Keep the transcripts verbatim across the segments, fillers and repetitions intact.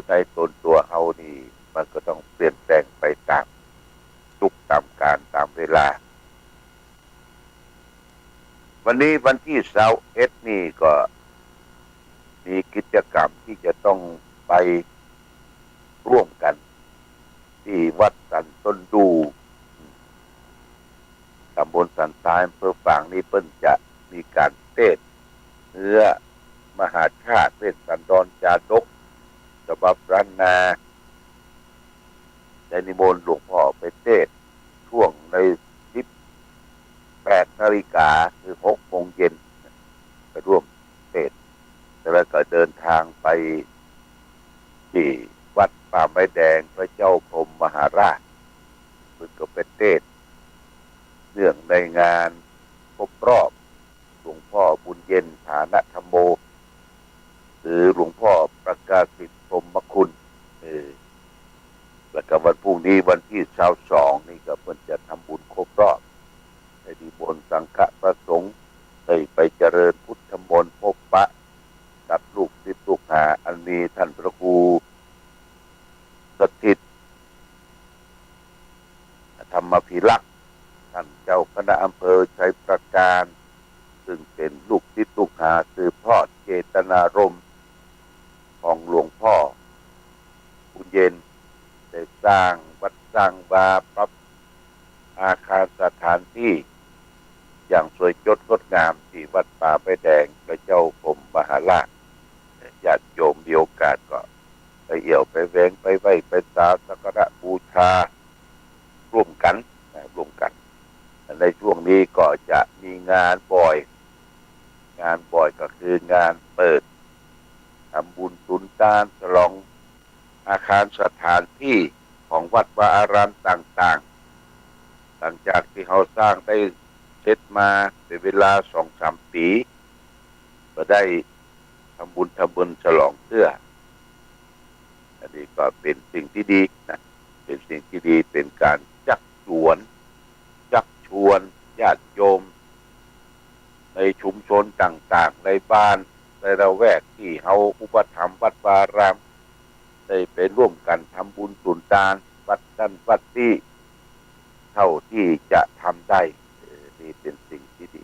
ใต้ตนตั๋วเฮานี่ มันก็ต้องเปลี่ยนแปลงไปต๋ามยุค ต๋ามกาล ต๋ามเวลา วันนี้วันตี้ซาวเอ็ดนี่ก็มีกิจกรรมตี้จะต้องไปร่วมกั๋น ตี้วัดสันต้นดู่ ต๋ำบลสันทราย อำเภอฝางนี่ เปิ้นจะมีก๋านเตสน์เนื้อมหาชาติเวสสันดรจาดก ฉบับล้านนา ได้นิมนต์หลวงพ่อไปเตสน์ ช่วงในสิบแปดนาฬิกา คือหกโมงเย็น ไปร่วมเตสน์ แล้วก็เดินทางไปตี้วัดป่าไม้แดงพระเจ้าพรหมมหาราช เปิ้นก็ไปเตสน์ เนื่องในงานครบรอบหลวงพ่อบุญเย็นฐานธรรมโม หรือหลวงพ่อประกาศิตพรหมคุณ เออ แล้วก็วันพรุ่งนี้วันตี้ซาวสองนี่ก็เปิ้นจะทำบุญครบรอบ ได้นิมนต์สังฆะพระสงฆ์ ได้ไปเจริญพุทธมนต์ พบปะกับลูกศิษย์ลูกหา อันมีท่านพระครูสถิต ธรรมาภิรักษ์ ท่านเจ้าคณะอำเภอไชยปราการ ซึ่งเป๋นลูกศิษย์ลูกหาสืบทอดเจตนารมณ์ของหลวงพ่อบุญเย็น ได้สร้างวัดสร้างวา ปรับอาคารสถานตี้อย่างสวยสดงดงามตี้วัดป่าไม้แดงพระเจ้าพรหมมหาราช ญาติโยมมีโอกาสก็ไปเอี่ยวไปแหวง ไปไหว้ไปสาสักการะบูชาร่วมกั๋นนะ ร่วมกั๋น ในช่วงนี้ก็จะมีงานบ่อย งานบ่อยก็คืองานเปิดทำบุญสุนตาน ฉลองอาคารสถานตี้ของวัดวาอารามต่างๆ หลังจากตี้เฮาสร้างได้เสร็จมาเป๋นเวลาสองสามปี๋ ก็ได้ทำบุญ ทำบุญฉลองเตื้อ อันนี้ก็เป๋นสิ่งตี้ดีนะ เป๋นสิ่งตี้ดี เป๋นก๋านชักจวน ชักชวนญาติโยม ในชุมชนต่างๆ ในบ้านในละแวกตี้เฮาอุปถัมภ์วัดวาอาราม ได้ไปร่วมกั๋นทำบุญสุนตานวัดนั้นวัดนี้ เท่าตี้จะทำได้ เออ นี่เป๋นสิ่งตี้ดี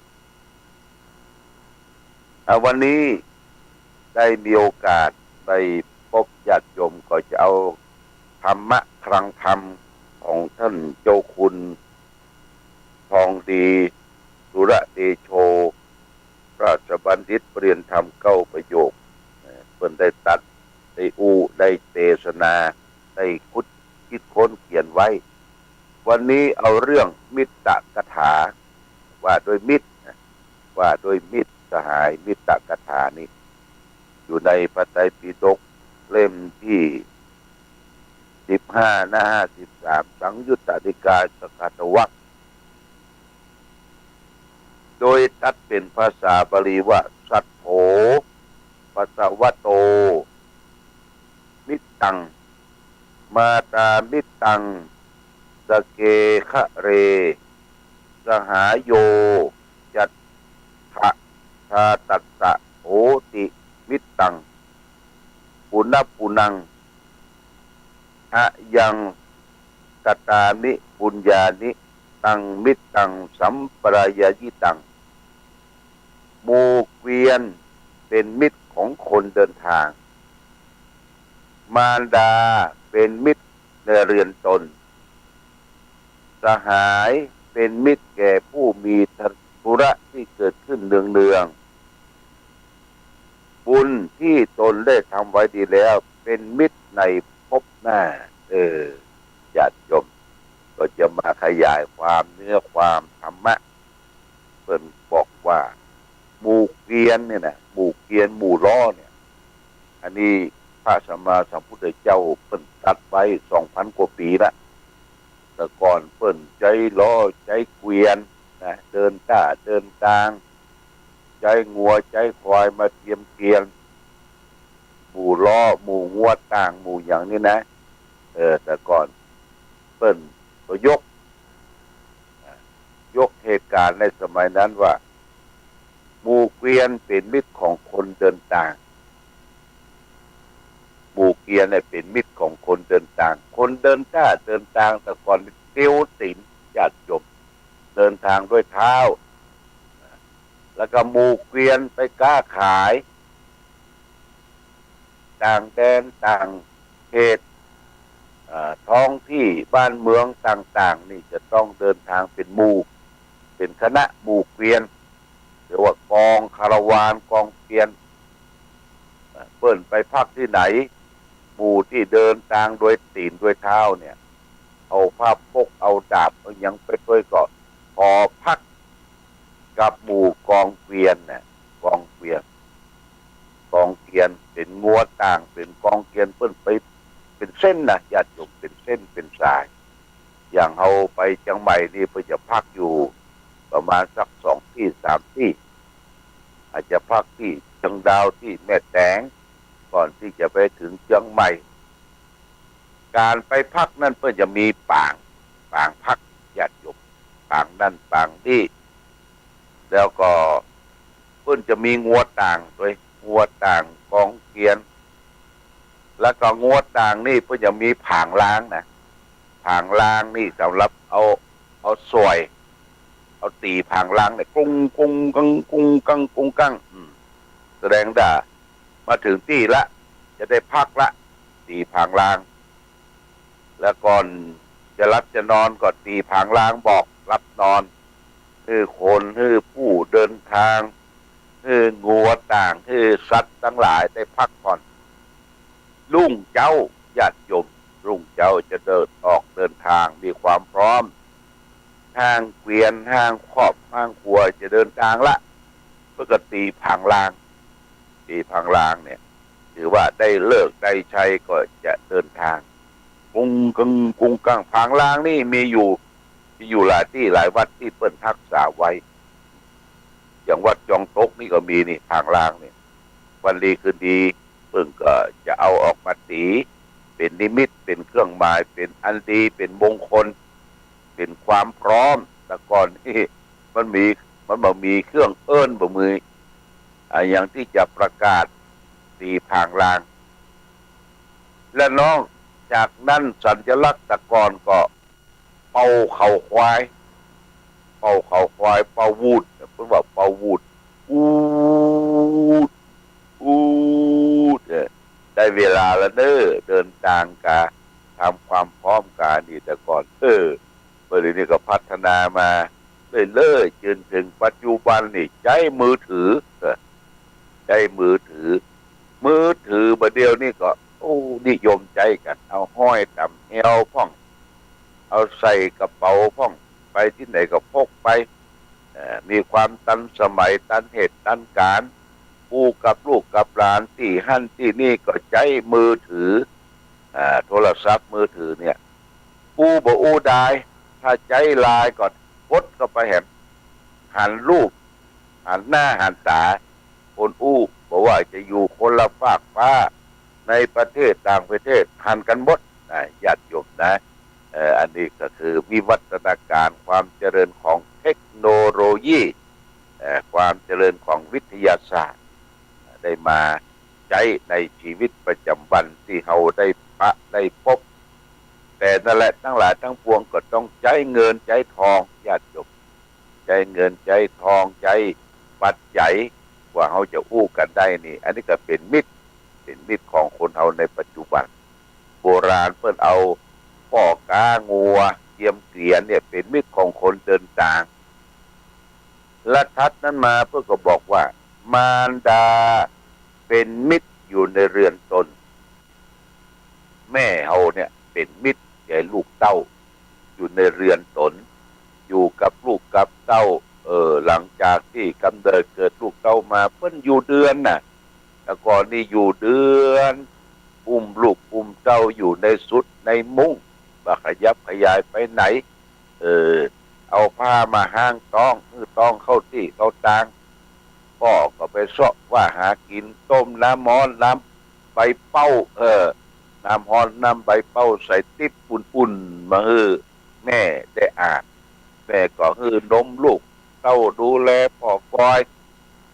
อ่ะ วันนี้ได้มีโอกาสได้พบญาติโยม ก็จะเอาธรรมะคลังธรรมของท่านเจ้าคุณทองดี สุรเตโช ราชบัณฑิต เปรียญธรรมเก้าประโยค เอ่อ เปิ้นได้ตรัส ได้อู้ ได้เตสนา ได้คุด คิดค้นเขียนไว้ วันนี้เอาเรื่องมิตรกถา ว่าด้วยมิตรนะ ว่าด้วยมิตรสหาย มิตรกถานี้ อยู่ในพระไตรปิฎกเล่มตี้สิบห้า หน้าห้าสิบสาม สังยุตตนิกาย สกัตถวรรค โดยตรัสเป๋นภาษาบาลีว่า สัทโธ ภะคะวะโต มิตตัง มาตามิตตัง สะเกคะเร สหาโย จัตถะทาตัสสะ โหติ มิตตัง ปุณะปุณัง อะยัง กะตามิ ปุญญานิ ตัง มิตตัง สัมปะรายิตัง หมู่เกวียนเป๋นมิตรของคนเดินทาง มารดาเป๋นมิตรในเรือนตน สหายเป๋นมิตรแก่ผู้มีธุระตี้เกิดขึ้นเนืองๆ บุญตี้ตนได้ทำไว้ดีแล้วเป๋นมิตรในภพหน้า เออ ญาติโยม ก็จะมาขยายความเนื้อความธรรมะ เปิ้นบอกว่า หมู่เกวียนเนี่ยนะ หมู่เกวียน หมู่ล้อเนี่ย อันนี้พระสัมมาสัมพุทธเจ้าเปิ้นตรัสไว้สองพันกว่าปี๋ละ แต่ก่อนเปิ้นใจ๊ล้อใจ๊เกวียนนะ เดินต้าเดินตาง ใจ๊งัวใจ๊ควายมาเตียมเตียน หมู่ล้อ หมู่งัวต่าง หมู่หยังนี่นะ เออ แต่ก่อนเปิ้นก็ยก ยกเหตุก๋ารณ์ในสมัยนั้นว่า หมู่เกวียนเป๋นมิตรของคนเดินตาง หมู่เก วียนเนี่ยเป๋นมิตรของคนเดินตาง คนเดินต้าเดินตางแต่ก่อนเตียวตี๋น ญาติโยม เดินตางด้วยเท้า แล้วก็หมู่เกวียนไปก๊าขาย ต่างแดนต่างเขต เอ่อ ท้องตี้บ้านเมืองต่างๆ นี่จะต้องเดินตางเป๋นหมู่ เป๋นคณะหมู่เกวียน เรียกว่ากองคาราวานกองเกวียน เอ่อ เปิ้นไปพักตี้ไหน หมู่ตี้เดินตางโดยตี๋นโดยเท้าเนี่ย เอาผ้าปก เอาดาบ เอาหยังไปตวยก็ขอพักกับหมู่กองเกวียนน่ะ กองเกวียน กองเกวียนเป๋นงัวต่าง เป๋นกองเกวียนเปิ้นไปเป๋นเส้นนะ ญาติโยม เป๋นเส้นเป๋นสาย อย่างเฮาไปเจียงใหม่นี่เปิ้นจะพักอยู่ประมาณสักสองตี้สามตี้ อาจจะพักตี้เจียงดาว ตี้แม่แตง ก่อนตี้จะไปเถิงเจียงใหม่ ก๋านไปพักนั้นเปิ้นจะมีปาง ปางพัก ญาติโยม ปางนั้นปางนี้ แล้วก็เปิ้นจะมีงัวต่างตวย งัวต่างกองเกวียน แล้วก็งัวต่างนี่เปิ้นจะมีผางล้างนะ ผางล้างนี่สำหรับเอา เอาส่อย เอาตี๋ผางล้างเนี่ย กุ้งกุ้งกัง กุ้งกัง กุ้งกัง อืม แสดงว่ามาเถิงตี้ละ จะได้พักละ ตี๋ผางล้าง แล้วก่อนจะหลับจะนอนก็ตี๋ผางล้างบอกหลับนอน หื้อคน หื้อผู้เดินตาง หื้องัวต่าง หื้อสัตว์ตังหลายได้พักผ่อน รุ่งเจ๊า ญาติโยม รุ่งเจ๊าจะเดิน ออกเดินตาง มีความพร้อม ห้างเกวียน ห้างคอก ห้างครัวจะเดินตางละ เปิ้นก็ตี๋ผางล้าง ตี๋ผางล้างเนี่ย ถือว่าได้ฤกษ์ได้ชัยก็จะเดินตาง กุ้งกัง กุ้งกัง ผางล้างนี่มีอยู่ มีอยู่หลายตี้หลายวัดตี้เปิ้นฮักษาไว้ อย่างวัดจอมตกนี่ก็มีนี่ ผางล้างนี่ วันดีคืนดี เปิ้นก็จะเอาออกมาตี๋ เป๋นนิมิต เป๋นเครื่องหมาย เป๋นอันดี เป๋นมงคล เป๋นความพร้อม แต่ก่อนนี่มันมี มันบ่มีเครื่องเอิ้น บ่มีอะหยังตี้จะประกาศ ตี๋ผางล้าง และนอกจากนั้นสัญลักษณ์แต่ก่อนก็เป่าเขาควาย เป่าเขาควาย เป่าหวุด เปิ้นว่าเป่าหวุด อูด อูด เออ ได้เวลาแล้วเน้อ เดินตางกา ทำความพร้อมกา นี่แต่ก่อน เออ บ่าเดี่ยวนี้ก็พัฒนามาเรื่อยๆ จืนเถิงปัจจุบันนี่ใจ๊มือถือ เออ ใจ๊มือถือ มือถือบ่าเดี่ยวนี้ก็ โอ้ นิยมใจ๊กั๋น เอาห้อยต๋ามเอวพ่อง เอาใส่กระเป๋าพ่อง ไปตี้ไหนก็พกไป เอ่อ มีความตันสมัย ตันเหตุ ตันก๋าล อู้กับลูกกับหลานตี้หั้นตี้นี่ก็ใจ๊มือถือ อ่า โทรศัพท์มือถือเนี่ย อู้บ่อู้ดาย ถ้าใจ๊ไลน์ก็กดเข้าไปแหม หันรูป หันหน้าหันต๋าคนอู้ บ่ว่าจะอยู่คนละฟากฟ้า ในประเทศต่างประเทศ หันกั๋นหมดนะ ญาติโยมนะ เอ่อ อันนี้ก็คือวิวัฒนาการ ความเจริญของเทคโนโลยี เอ่อ ความเจริญของวิทยาศาสตร์ ได้มาใจ๊ในชีวิตประจ๋ำวันตี้เฮาได้ปะได้ปบ แต่นั่นแหละ ตังหลายตังปวงก็ต้องใจ๊เงินใจ๊ทอง ญาติโยม ใจ๊เงินใจ๊ทอง ใจ๊ปัจจัย กว่าเฮาจะอู้กั๋นได้นี่ อันนี้ก็เป๋นมิตร เป๋นมิตรของคนเฮาในปัจจุบัน โบราณเปิ้นเอาป้อก๊างัว เจียมเกวียนเนี่ย เป๋นมิตรของคนเดินตาง และถัดนั้นมาเปิ้นก็บอกว่า มารดาเป๋นมิตรอยู่ในเรือนตน แม่เฮาเนี่ยเป๋นมิตรแก่ลูกเต้า อยู่ในเรือนตน อยู่กับลูกกับเต้า เออ หลังจากตี้กำเนิดเกิดลูกเต้ามา เปิ้นอยู่เดือนน่ะ แต่ก่อนนี่อยู่เดือน อุ้มลูกอุ้มเต้าอยู่ในสุดในมุ้ง บ่ขยับขยายไปไหน เออ เอาผ้ามาห้างต๊อง หื้อต๊องเข้าตี้เข้าตาง ป้อก็ไปเซาะว่าหากิ๋น ต้มน้ำฮ้อนน้ำใบเป้า เออ น้ำฮ้อนน้ำใบเป้าใส่ติ๊บอุ่นๆ มาหื้อแม่ได้อาบ แม่ก็หื้อนมลูกเต้า ดูแลป้อกอย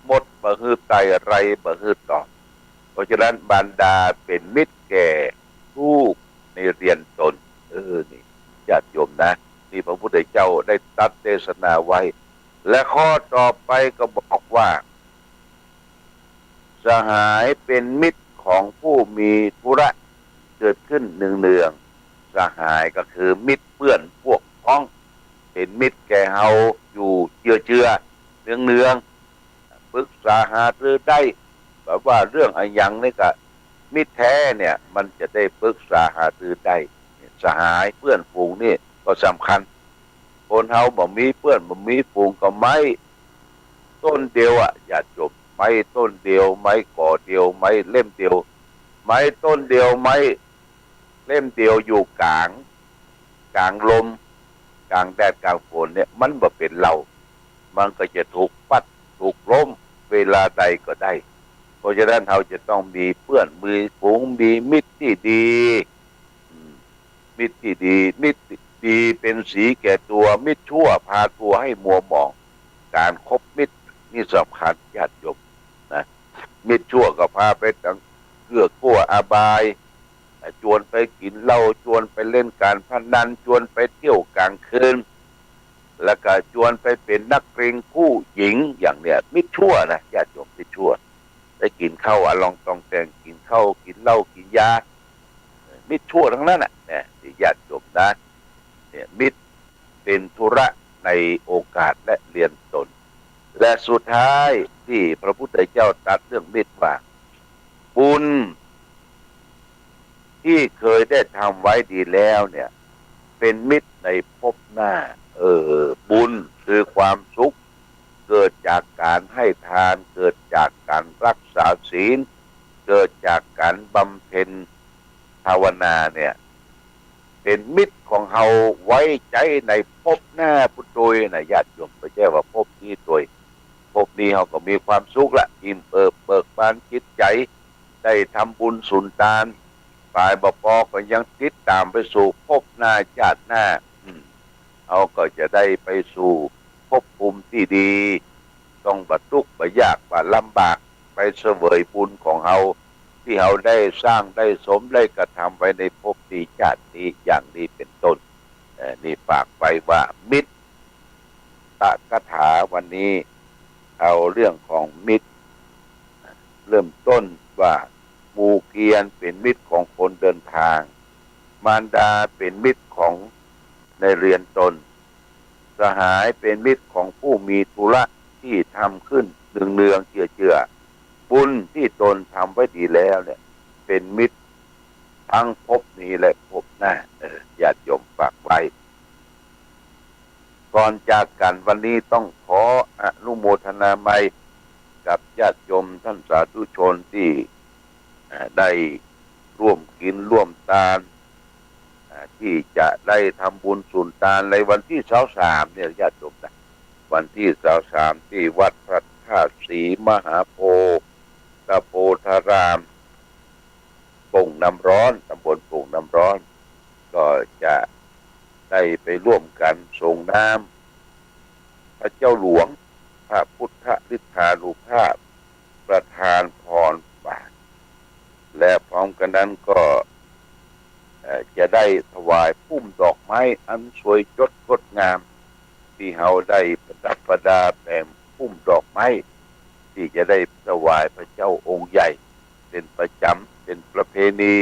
หมดบ่หื้อไต่ไรบ่หื้อตอบ เพราะฉะนั้นมารดาเป๋นมิตรแก่ลูกในเรือนตน เออ นี่ ญาติโยมนะ นี่พระพุทธเจ้าได้ตรัสเทศนาไว้ และข้อต่อไปก็บอกว่า สหายเป๋นมิตรของผู้มีธุระเกิดขึ้นเนืองๆ สหายก็คือมิตรเปื้อนพวกพ้อง เป๋นมิตรแก่เฮาอยู่เจือๆ เนืองๆ ปรึกษาหารือได้ แบบว่าเรื่องอะหยังนี่ก็ มิตรแท้เนี่ยมันจะได้ปรึกษาหารือได้ สหายเปื้อนฝูงนี่ก็สำคัญ คนเฮาบ่มีเปื้อนบ่มีฝูงก็ไม้ต้นเดียวอะ ญาติโยม ไม้ต้นเดียว ไม้ก่อเดียว ไม้เล่มเดียว ไม้ต้นเดียว ไม้เล่มเดียวอยู่ก๋าง ก๋างลม ก๋างแดดก๋างฝนเนี่ย มันบ่เป๋นเหล่า มันก็จะถูกปัดถูกล้มเวลาใดก็ได้ เพราะฉะนั้นเฮาจะต้องมีเปื้อนมีฝูง มีมิตรตี้ดี อืม มิตรตี้ดี มิตรดีเป๋นสีแก่ตั๋ว มิตรชั่วพาตั๋วให้มัวหมอง ก๋านคบมิตรนี่สำคัญ ญาติโยมนะ มิตรชั่วก็พาไปตางเกื้อกั๊วอบาย จวนไปกิ๋นเหล้า จวนไปเล่นก๋านพนัน จวนไปเตี้ยวก๋างคืน แล้วก็จวนไปเป๋นนักเลงคู่หญิง อย่างเนี้ย มิตรชั่วนะ ญาติโยม มิตรชั่ว ไปกิ๋นข้าวอะลองตองแต่ง กิ๋นข้าว กิ๋นเหล้า กิ๋นยา มิตรชั่วตังนั้นน่ะ เนี่ย ญาติโยมนะ เนี่ย มิตรเป๋นธุระในโอกาสและเรือนตน และสุดท้ายตี้พระพุทธเจ้าตรัสเรื่องมิตรว่า บุญตี้เกยได้ทำไว้ดีแล้วเนี่ย เป๋นมิตรในภพหน้า เออ บุญคือความสุข เกิดจากก๋านให้ทาน เกิดจากก๋านรักษาศีล เกิดจากก๋านบำเพ็ญภาวนาเนี่ย เป๋นมิตรของเฮาไว้ใจ๊ในภพหน้าปู้นโตยนะ ญาติโยม บ่ใจ้ว่าภพนี้โตย ภพนี้เฮาก็มีความสุขละ อิ่มเอิบเบิกบานจิตใจ๋ ได้ทำบุญสุนตาน ป๋ายบ่ปอก็ยังติดต๋ามไปสู่ภพหน้าจาติหน้า อืม เฮาก็จะได้ไปสู่ภพภูมิตี้ดี ต้องบ่ตุ๊กข์บ่ยากบ่ลำบาก ไปเสวยบุญของเฮา ตี้เฮาได้สร้างได้สมได้กระทำไว้ในภพนี้จาตินี้ อย่างนี้เป๋นต้น เอ่อ นี่ฝากไว้ว่ามิตร ตะกถาวันนี้เอาเรื่องของมิตร เริ่มต้นว่า หมู่เกียรติเป๋นมิตรของคนเดินทาง มารดาเป๋นมิตรของในเรือนตน สหายเป๋นมิตรของผู้มีธุระตี้ทำขึ้นเนืองๆ เจือๆ บุญตี้ตนทำไว้ดีแล้วเนี่ย เป๋นมิตรตังภพนี้และภพหน้า เออ ญาติโยมฝากไว้ ก่อนจากกั๋นวันนี้ต้องขออนุโมทนาใหม่กับญาติโยมต้านสาธุชนตี้ อ่า ได้ร่วมกิ๋นร่วมตาน อ่า ตี้จะได้ทำบุญสุนตานในวันตี้ซาวสามเนี่ย ญาติโยมนะ วันตี้ซาวสามตี้วัดพระธาตุศรีมหาโพธิ์ ตะโพธาราม โป่งน้ำร้อน ตำบลโป่งน้ำร้อน ก็จะได้ไปร่วมกั๋นสรงน้ำพระเจ้าหลวง พระพุทธฤทธานุภาพ ประทานพรบาตร และพร้อมกั๋นนั้นก็ เอ่อ จะได้ถวายพุ่มดอกไม้อันสวยสดงดงาม ตี้เฮาได้ประดับประดาแป๋มพุ่มดอกไม้ ตี้จะได้ถวายพระเจ้าองค์ใหญ่ เป๋นประจ๋ำ เป๋นประเพณี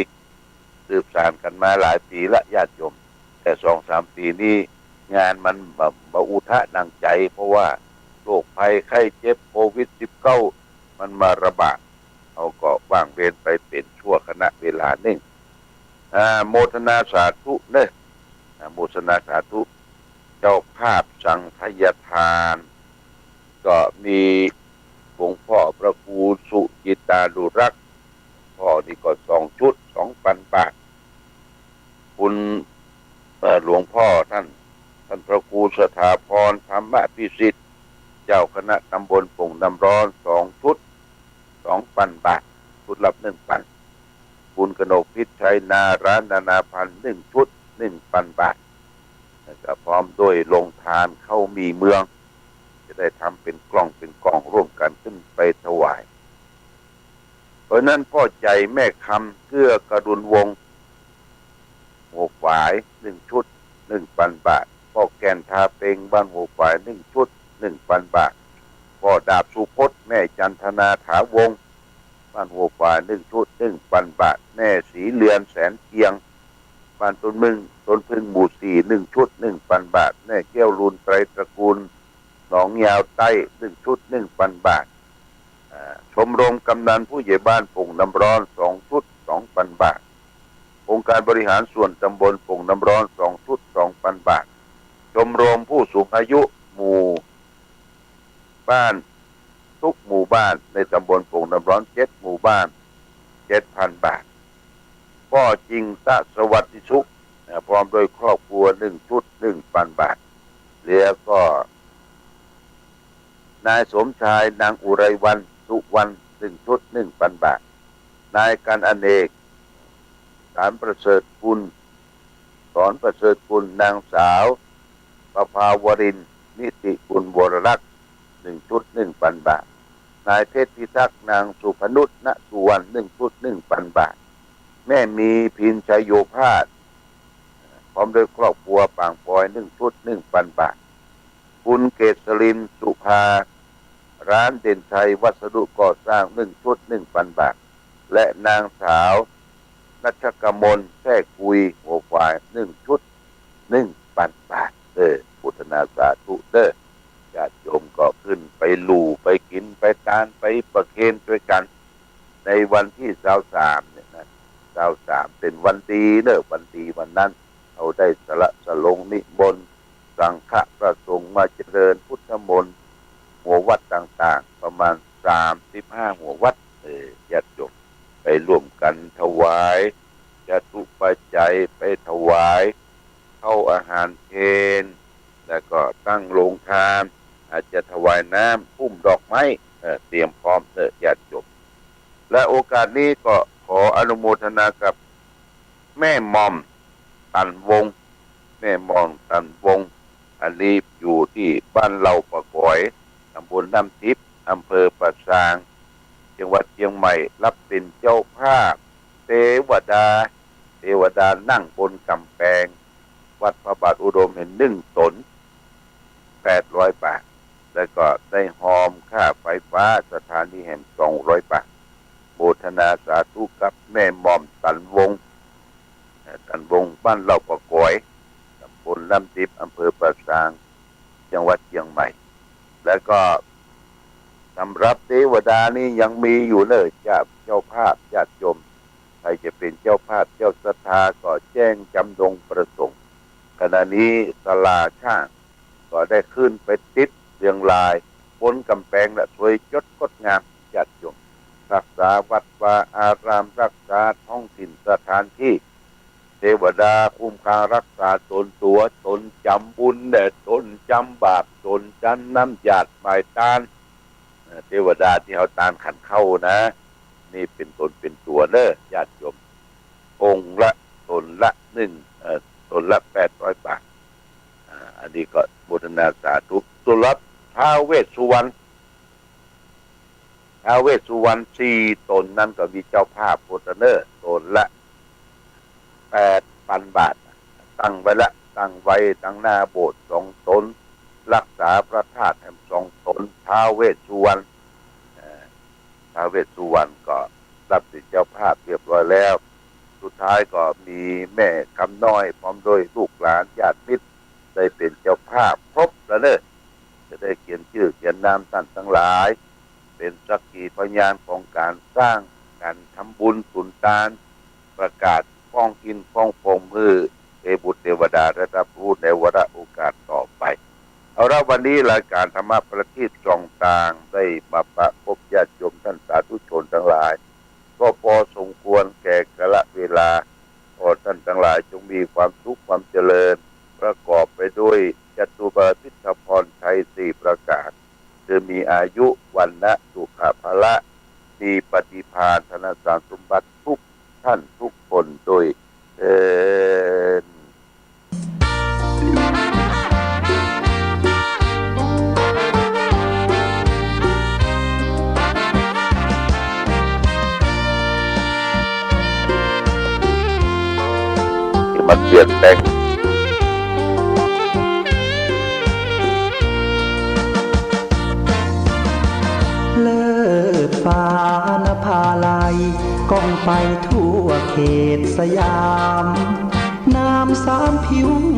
สืบสานกั๋นมาหลายปี๋ละญาติโยม แต่สองสามปี๋นี้งานมันบ่ บ่อุทะดังใจ๋ เพราะว่าโรคภัยไข้เจ็บโควิดสิบเก้า มันมาระบาด เฮาก็ว่างเว้นไปเป๋นชั่วขณะเวลานึ่ง อ่า โมทนาสาธุเน้อ อ่า โมทนาสาธุ เจ้าภาพสังฆทาน ก็มีหลวงพ่อพระครูสุจิตตานุรักษ์ พ่อนี่ก็สองชุด สองปันบาท คุณ เอ่อ หลวงพ่อต้าน ต้านพระครูสถาพร ธรรมพิสิทธิ์ เจ้าคณะตำบลโป่งน้ำร้อน สองชุด สองปันบาท ชุดละนึ่งปัน คุณกนกพิษชัย นารานานาพันธ์ นึ่งชุด นึ่งปันบาท แล้วก็พร้อมด้วยโฮงทานข้าวหมี่เมือง จะได้ทำเป๋นกล่องเป๋นกล่องร่วมกั๋นขึ้นไปถวาย ต ราะฉะนั้นป้อใจ๋แม่คำ เกื้อกรุณวงศ์ หัวฝาย หนึ่งชุด หนึ่งปันบาท ป้อแก่นทาเป็ง บ้านหัวฝาย หนึ่งชุด หนึ่งปันบาท ป้อดาบสุพจน์ แม่จันทนาถาวงศ์ บ้านหัวฝาย หนึ่งชุด หนึ่งปันบาท แม่ศรีเรือนแสนเกียง บ้านต้นมึง ต้นผึ้ง หมู่สี่ หนึ่งชุด หนึ่งปันบาท แม่แก้วลูนไตรตระกูล หนองยาวใต้ หนึ่งชุด หนึ่งปันบาท อ่า ชมรมกำนันผู้ใหญ่บ้านโป่งน้ำร้อน สองชุด สองปันบาท องค์การบริหารส่วนตำบลโป่งน้ำร้อน สองชุด สองปันบาท ชมรมผู้สูงอายุหมู่บ้าน ทุกหมู่บ้านในตำบลโป่งน้ำร้อน เจ็ดหมู่บ้าน เจ็ดพันบาท ป้อจิงตะสวัสดิสุข อ่า พร้อมด้วยครอบครัว หนึ่งชุด หนึ่งปันบาท แล้วก็ นายสมชาย นางอุไรวรรณ สุวรรณ หนึ่งชุด หนึ่งปันบาท นายกันอเนก สารประเสริฐกุล สอนประเสริฐกุล นางสาว ประภาวรินทร์ นิติกุลวรรักษ์ หนึ่งชุด หนึ่งปันบาท นายเพชรพิทักษ์ นางสุพนุช ณ สุวรรณ หนึ่งชุด หนึ่งปันบาท แม่มี พินชัยโยภาส พร้อมด้วยครอบครัว ปางปอย หนึ่งชุด หนึ่งปันบาท คุณเกษรินทร์ สุภา ร้านเด่นชัยวัสดุก่อสร้าง หนึ่งชุด หนึ่งปันบาท และนางสาว ณัชกมล แทร่กุย หัวฝาย หนึ่งชุด หนึ่งปันบาท เออ โมทนาสาธุเด้อ ญาติโยมก็ขึ้นไปหลู่ ไปกิ๋น ไปตาน ไปประเคนตวยกั๋น ในวันตี้ซาวสามเนี่ยนะ ซาวสามเป๋นวันดีเนอะ วันดีวันนั้น เฮาได้สละสลงนิมนต์สังฆะพระสงฆ์มาเจริญพุทธมนต์ หัววัดต่างๆ ประมาณสามสิบห้าหัววัด เออ ญาติโยมไปร่วมกั๋นถวายจตุปัจจัย ไปถวายข้าวอาหารเพล แล้วก็ตั้งโรงทาน อาจจะถวายน้ำ หุ้มดอกไม้ เออ เตรียมพร้อมเนอะ ญาติโยม และโอกาสนี้ก็ขออนุโมทนากับแม่หม่อมตันวงศ์ แม่หม่อมตันวงศ์ อันนี้อยู่ตี้บ้านเหล่าป่าก๋อย ตำบลน้ำทิพย์ อำเภอป่าซาง จังหวัดเจียงใหม่ ฮับเป๋นเจ้าภาพ เตวดา เตวดานั่งบนก๋ำแปง วัดพระบาทอุดมแหมหนึ่งต๋น แปดร้อยบาท แล้วก็ได้ฮอมค่าไฟฟ้าสถานีแหมสองร้อยบาท โมทนาสาธุกับแม่หม่อมตันวงศ์ เอ่อ ตันวงศ์ บ้านเหล่าป่าก๋อย ตำบลน้ำทิพย์ อำเภอป่าซาง จังหวัดเจียงใหม่ แล้วก็สำหรับเตวดานี่ยังมีอยู่เนอะ เจ้า เจ้าภาพญาติโยม ใผจะเป๋นเจ้าภาพเจ้าศรัทธาก็แจ้งจำนงประสงค์ ขณะนี้ศาลาช่างก็ได้ขึ้นไปติดเรียงรายบนก๋ำแปงละ สวยจดงดงาม ญาติโยม รักษาวัดวาอาราม รักษาท้องถิ่นสถานที่ เตวดาคุ้มครองรักษาต๋นตั๋ว ต๋นจำบุญแด่ ต๋นจำบาป ต๋นจำน้ำหยาดหมายตาน เอ่อ เตวดาตี้เฮาตานขันข้าวนะ นี่เป๋นต๋นเป๋นตั๋วเนอะ ญาติโยม องค์ละ ต๋นละหนึ่ง เอ่อ ต๋นละแปดร้อยบาท อ่า อันนี้ก็โมทนาสาธุ สำหรับท้าวเวสสุวรรณ ท้าวเวสสุวรรณสี่ต๋นนั้นก็มีเจ้าภาพโพดเนอะ ต๋นละแปดปันบาท ตั้งไว้ละ ตั้งไว้ตังหน้าโบสถ์สองต๋น รักษาพระธาตุแหมสองต๋น ท้าวเวสสุวรรณ เอ่อ ท้าวเวสสุวรรณก็รับเป๋นเจ้าภาพเรียบร้อยแล้ว สุดท้ายก็มีแม่คำน้อยพร้อมด้วยลูกหลานญาติมิตร ได้เป๋นเจ้าภาพครบแล้วเนอะ จะได้เขียนจื้อเขียนนามต้านตังหลาย เป๋นสักขีพยานของก๋านสร้าง ก๋านทำบุญสุนตาน ประกาศก้องอินทร์ก้องผมหื้อเตบุตรเตวดาได้ฮับฮู้ในวาระโอกาสต่อไป เอาละ วันนี้รายก๋านธรรมะประทีปส่องตางได้มาปะพบญาติโยมต้านสาธุชนตังหลาย ก็พอสมควรแก่กาลเวลา ขอต้านตังหลายจงมีความสุขความเจริญ ประกอบไปด้วยจตุรพิธพรชัยสี่ประก๋าน คือมีอายุ วรรณะ สุขะ พละ มีปฏิภาณ ธนสารสมบัติทุกต้านทุกคนโดยเทอญ มาเขียนแต่ง เลิศฟ้า นภาลัย ก้องไปทั่วเขตสยาม นามสามผิวม